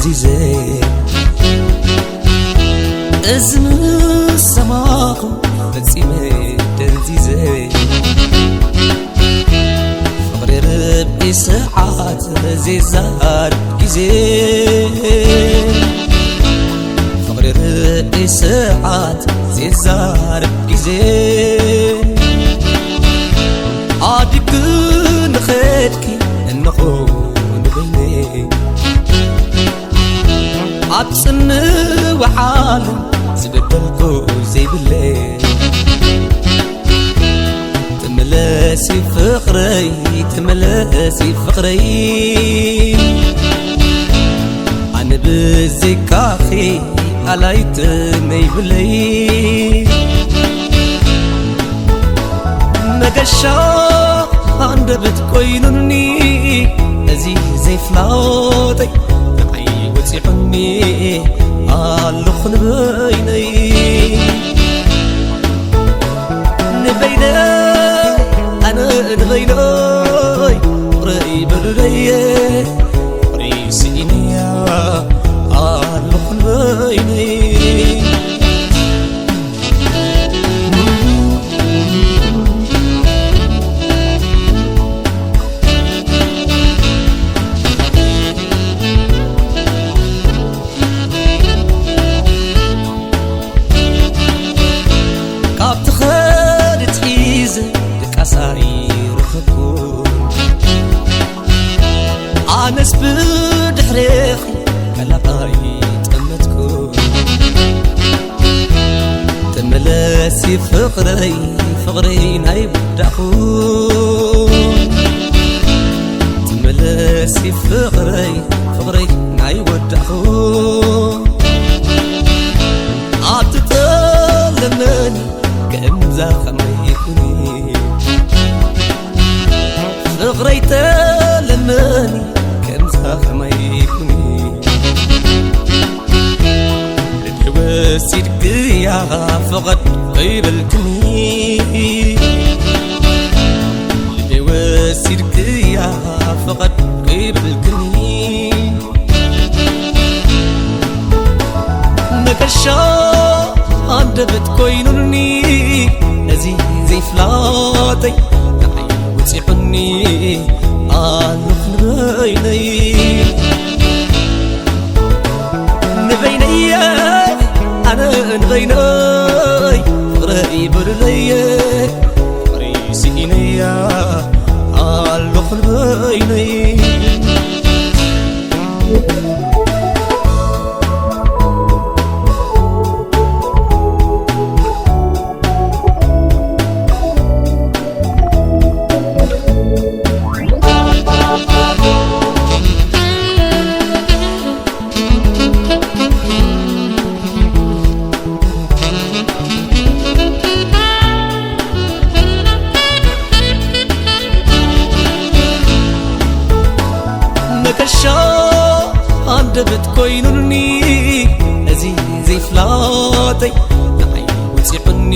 ዚዘ፣ እዚ ምስ ሰማኹ ፈጺመ ደንዚዘ። ፍቕሪ ርብዒ ሰዓት ዘይዛረብ ግዜ፣ ፍቕሪ ርብዒ ሰዓት ዘይዛረብ ግዜ፣ ኣዲግኪ ንኸድኪ እንኾ ንበይነይ። ኣብ ጽንዋ ዓለም ዝበደልኩ ዘይብለይ፣ ተመለሲ ፍቕረይ፣ ተመለሲ ፍቕረይ። ኣነ ብዘይካኺ ኣላይት ነይብለይ። መገሻ ኣንደበት ኮይኑኒ እዚ ዘይፍላጠይ፣ ንዓይ ወፂዑኒ ኣለኹ ንበይነይ። ንበይነይ ኣነ ንበይነይ፣ ፍቕረይ በሉለየ፣ ፍቕረይ ስኢነያ ኣለኹ ንበይነይ። ካብ ትኸድ ሒዘ ድቃስ ኣይረኸብኩን፣ ኣነስ ብድሕሬኺ ከላእ ኣይጠመትኩን። ተመለሲ ፍቕረይ፣ ፍቕረይ ናይ ወዳእኹ። ተመለሲ ፍቕረይ፣ ፍቕረይ ናይ ወዳእኹ። ኣትጠለመኒ ከምዛ ኸማይ ኩኒ፣ ፍቕረይ ተለመኒ ከምዛ ኸማይ ኩኒ። ልበይ ወሲድክያ ፍቐድ ከይበልክኒ፣ ልበይ ወሲድክያ ፍቐድ ከይበልክኒ። መገሻ ኣንደበት ኮይኑኒ ነዚ ዘይፍላጠይ፣ ንዓይ ወፂዑኒ ኣለኹ ንበይነይ። ንበይነየ ኣነ ንበይነይ፣ ፍቕረይ በሉለየ፣ ፍቕረይ ስኢነያ ኣለኹ ንበይነይ። መገሻ ኣንደበት ኮይኑኒ ነዚ ዘይፍላጠይ፣ ንዓይ ወፂዑኒ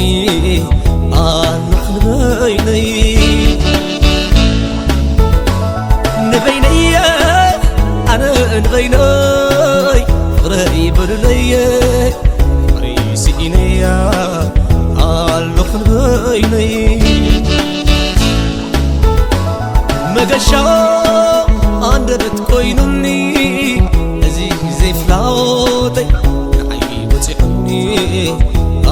ኣለኹ ንበይነይ። ንበይነየ ኣነ ንበይነይ፣ ፍቕረይ በሉለየ፣ ፍቕረይ ስኢነያ ኣለኹ ንበይነይ። መገሻ ኣንደበት ኮይኑኒ እዚ ዘይፍላጠይ፣ ንዓይ ወፂዑኒ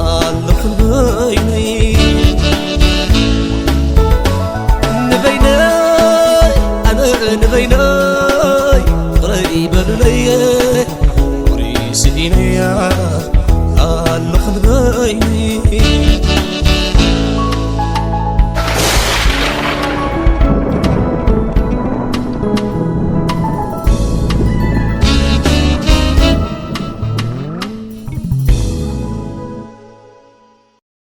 ኣለኹ ንበይነይ። ንበይነይ ኣነ ንበይነይ፣ ፍቕረይ በሉለየ፣ ፍቕረይ ስኢነያ ኣለኹ ንበይነይ።